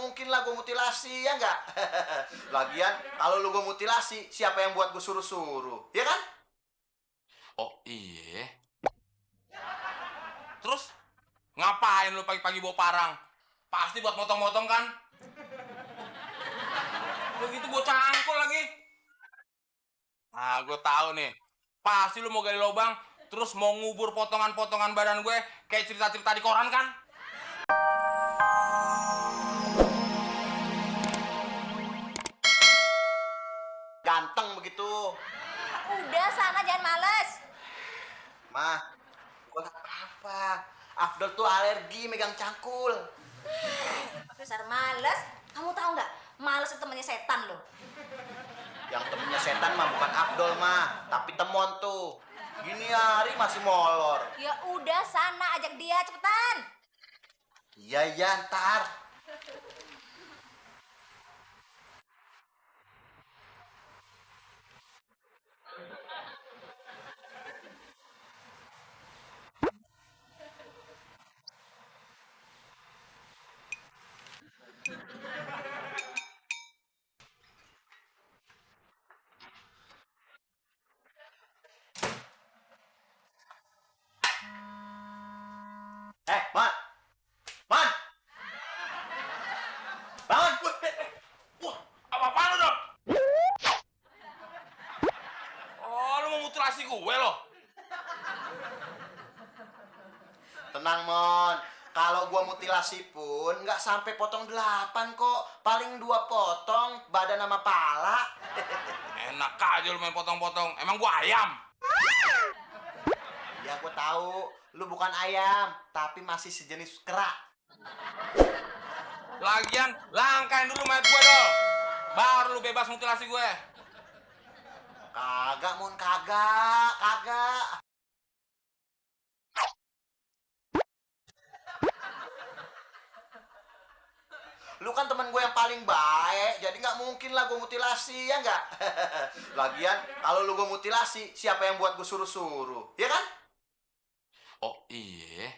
mungkin lah gue mutilasi, ya nggak? Lagian, kalau lu gue mutilasi, siapa yang buat gue suruh-suruh? Ya kan? Oh iya. Terus ngapain lu pagi-pagi bawa parang? Pasti buat motong-motong kan? Begitu bawa cangkul lagi. Nah, gue tahu nih. Pasti lu mau gali lubang, terus mau ngubur potongan-potongan badan gue kayak cerita-cerita di koran kan? Ganteng begitu. Udah sana jangan males. Mah, bukan apa-apa. Afdol tuh alergi megang cangkul. Dasar males. Kamu tahu nggak? Males itu temannya setan loh. Yang temennya setan mah bukan Afdol mah, tapi temon tuh. Gini hari masih molor. Ya udah sana ajak dia cepetan. Iya, iya, ntar. Man! Man! Bangun! Wah, apa-apaan lu dong? Oh, lu mau mutilasi gue loh? Tenang, Mon. Kalau gua mutilasi pun nggak sampai potong 8 kok. Paling 2 potong, badan sama pala. Enak aja lu main potong-potong. Emang gua ayam? Ya, gua tahu. Lu bukan ayam, tapi masih sejenis kera. Lagian, langkain dulu mayat gue dong. Baru lu bebas mutilasi gue. Kagak, Mon. Kagak. Lu kan teman gue yang paling baik, jadi nggak mungkin lah gue mutilasi, ya nggak? Lagian, kalau lu gue mutilasi, siapa yang buat gue suruh-suruh? Ya kan? Oh iya.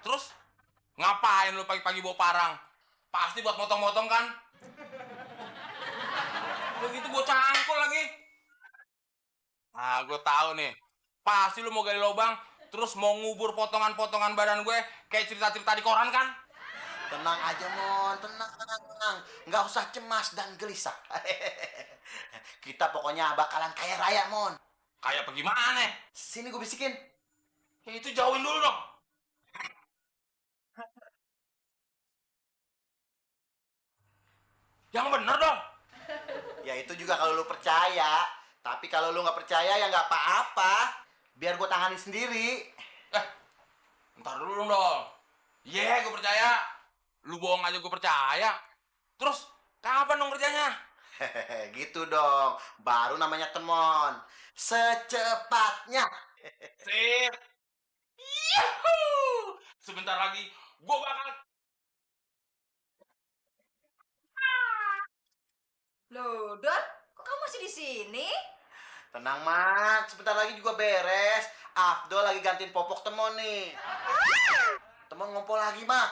Terus ngapain lu pagi-pagi bawa parang? Pasti buat motong-motong kan? Begitu bawa cangkul lagi. Nah, gue tahu nih. Pasti lu mau gali lubang, terus mau ngubur potongan-potongan badan gue kayak cerita-cerita di koran kan? Tenang aja, Mon. Tenang. Nggak usah cemas dan gelisah. Kita pokoknya bakalan kaya raya, Mon. Kayak apa gimana? Sini gue bisikin. Ya itu jauhin dulu dong. Yang bener dong. Ya itu juga kalau lu percaya. Tapi kalau lu nggak percaya ya nggak apa-apa. Biar gue tangani sendiri. Ntar dulu dong. Iya, gue percaya. Lu bohong aja gue percaya. Terus kapan dong kerjanya? Hehehe, gitu dong. Baru namanya temon. Secepatnya. Sip. Yuhuu. Sebentar lagi gue bakal. Loh, Dot, kok kamu masih di sini? Tenang, Mat. Sebentar lagi juga beres. Abdul lagi gantiin popok temon nih. Temon ngompol lagi, Mak.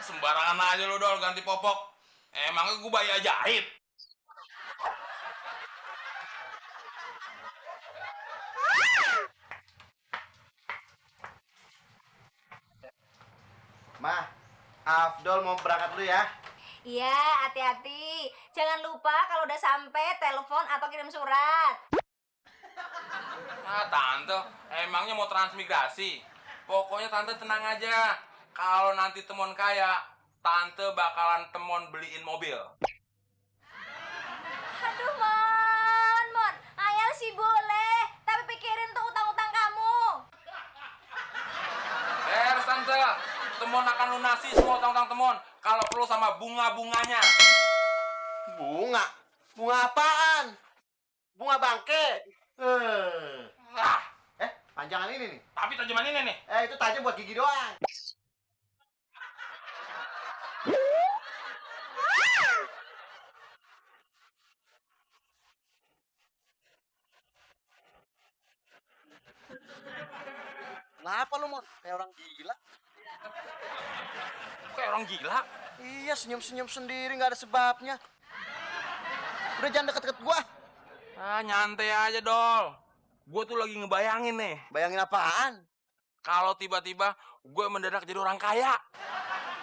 Sembarangan aja lu dol ganti popok. Emangnya gue bayi ajaib? Mah, Afdol mau berangkat dulu ya. Iya, hati-hati. Jangan lupa kalau udah sampai telepon atau kirim surat. Ah, tante, emangnya mau transmigrasi? Pokoknya tante tenang aja. Kalau nanti temon kaya, tante bakalan temon beliin mobil. Aduh, Mon. Ayah sih boleh. Tapi pikirin tuh utang-utang kamu. Beres tante, temon akan lunasi semua utang-utang temon. Kalau perlu sama bunga-bunganya. Bunga? Bunga apaan? Bunga bangke. Ah, Panjangan ini nih. tapi tajaman ini nih. Itu tajam buat gigi doang. Kenapa lu, Mon? Kayak orang gila. Kayak orang gila. Iya, senyum-senyum sendiri nggak ada sebabnya. Udah jangan deket-deket gua. Ah, nyantai aja, Dol. Gue tuh lagi ngebayangin nih. Bayangin apaan? Kalau tiba-tiba gue mendadak jadi orang kaya.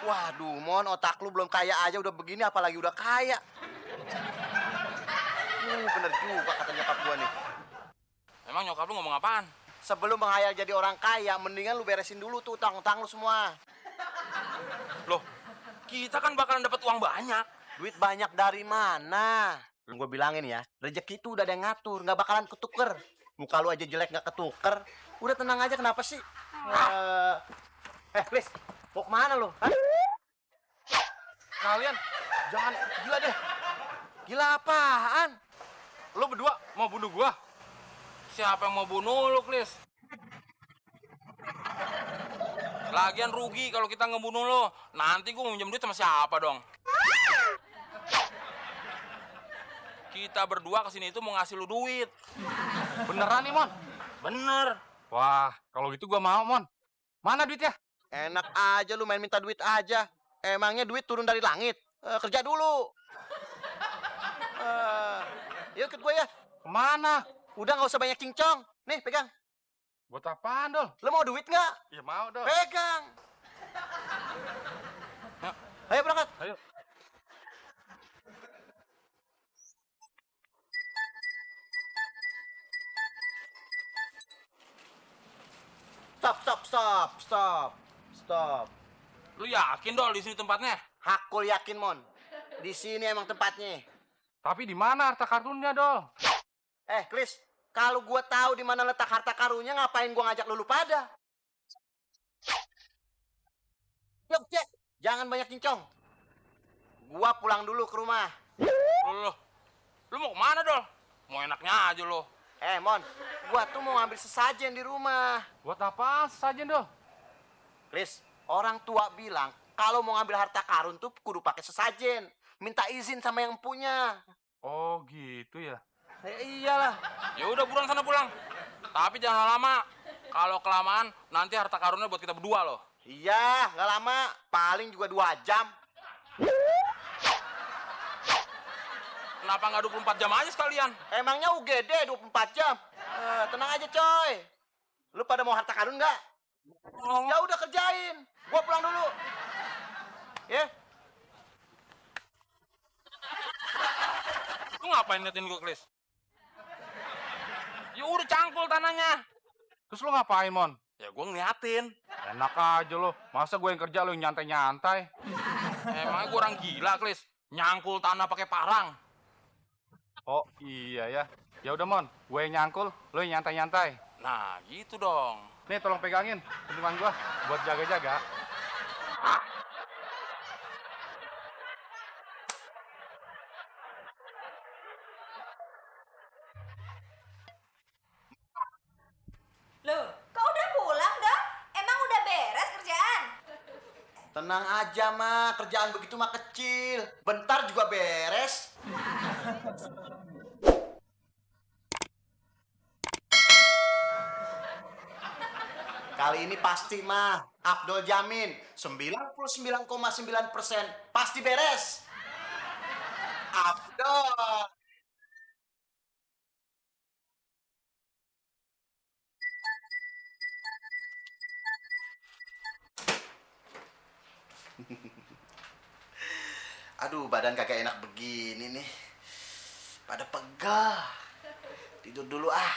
Waduh, Mon, otak lu belum kaya aja udah begini, apalagi udah kaya. Bener juga kata nyokap gua nih. Emang nyokap lu ngomong apaan? Sebelum menghayal jadi orang kaya, mendingan lu beresin dulu tuh utang-utang lu semua. Loh, kita kan bakalan dapat uang banyak. Duit banyak dari mana? Lu gue bilangin ya, rezeki itu udah ada yang ngatur, nggak bakalan ketuker. Muka lu aja jelek nggak ketuker. Udah tenang aja, kenapa sih? Please, mau kemana lu? Hah? Kalian, jangan, gila deh. Gila apaan? Lu berdua mau bunuh gua? Siapa yang mau bunuh lu, Klis? Lagian rugi kalau kita ngebunuh lu. Nanti gua mau minjem duit sama siapa dong? Kita berdua kesini itu mau ngasih lu duit. Beneran nih, Mon? Bener. Wah, kalau gitu gua mau, Mon. Mana duitnya? Enak aja lu main minta duit aja. Emangnya duit turun dari langit? Kerja dulu. Yuk ikut gue ya. Kemana? Udah nggak usah banyak cincong. Nih pegang. Buat apaan, Dol? Lu mau duit nggak? Ya mau, Dol. Pegang. Ayo berangkat. Ayo. Stop. Lu yakin, Dol, di sini tempatnya? Hakul yakin, Mon. Di sini emang tempatnya. Tapi di mana harta karunnya, Dol? Klis, kalau gua tahu di mana letak harta karunnya, ngapain gua ngajak lu pada? Yuk, cek. Jangan banyak cincong. Gua pulang dulu ke rumah. Lu mau kemana, Dol? Mau enaknya aja lu. Mon, gua tuh mau ngambil sesajen di rumah. Buat apa saja, Dol? Klis, orang tua bilang kalau mau ngambil harta karun tuh kudu pakai sesajen. Minta izin sama yang punya. Oh, gitu ya. Iyalah. Ya udah buruan sana pulang. Tapi jangan lama. Kalau kelamaan nanti harta karunnya buat kita berdua loh. Iya, nggak lama. Paling juga 2 jam. Kenapa nggak 24 jam aja sekalian? Emangnya UGD 24 jam? Tenang aja, coy. Lu pada mau harta karun nggak? Ya udah kerjain. Gua pulang dulu. Ya. Lu ngapain ngeliatin gue, Klis? Ya udah cangkul tanahnya. Terus lu ngapain, Mon? Ya gue ngeliatin. Enak aja lo. Masa gue yang kerja lo yang nyantai-nyantai? Emangnya gue orang gila, Klis. Nyangkul tanah pakai parang. Oh, iya ya. Ya udah, Mon. Gue yang nyangkul, lo yang nyantai-nyantai. Nah, gitu dong. Nih, tolong pegangin teman gua buat jaga-jaga. Loh, kok udah pulang dong? Emang udah beres kerjaan? Tenang aja, mah. Kerjaan begitu mah kecil. Bentar juga beres. Kali ini pasti, mah. Abdul jamin. 99,9% pasti beres. Abdul. Aduh, badan kagak enak begini nih. Pada pegel. Tidur dulu ah.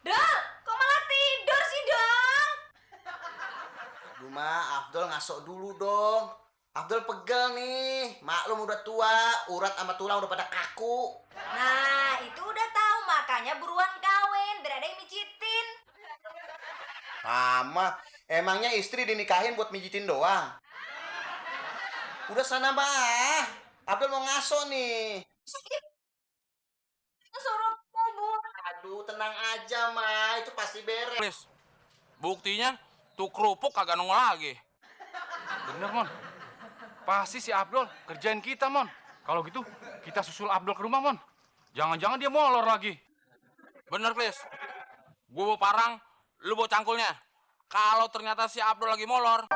Dol, kok malah tidur sih, Dong? Aduh, Abdul ngasok dulu dong. Abdul pegel nih. Maklum udah tua, urat sama tulang udah pada kaku. Nah, itu udah tahu, makanya buruan kawin, biar ada yang mijitin. Mama, emangnya istri dinikahin buat mijitin doang? Udah sana, mah. Abdul mau ngaso nih. Suruh kubur. Aduh, tenang aja, mah. Itu pasti beres. Klis, buktinya tuh kerupuk kagak nongol lagi. Bener, Mon. Pasti si Abdul kerjain kita, Mon. Kalau gitu, kita susul Abdul ke rumah, Mon. Jangan-jangan dia molor lagi. Bener, Plis. Gue bawa parang, lu bawa cangkulnya. Kalau ternyata si Abdul lagi molor,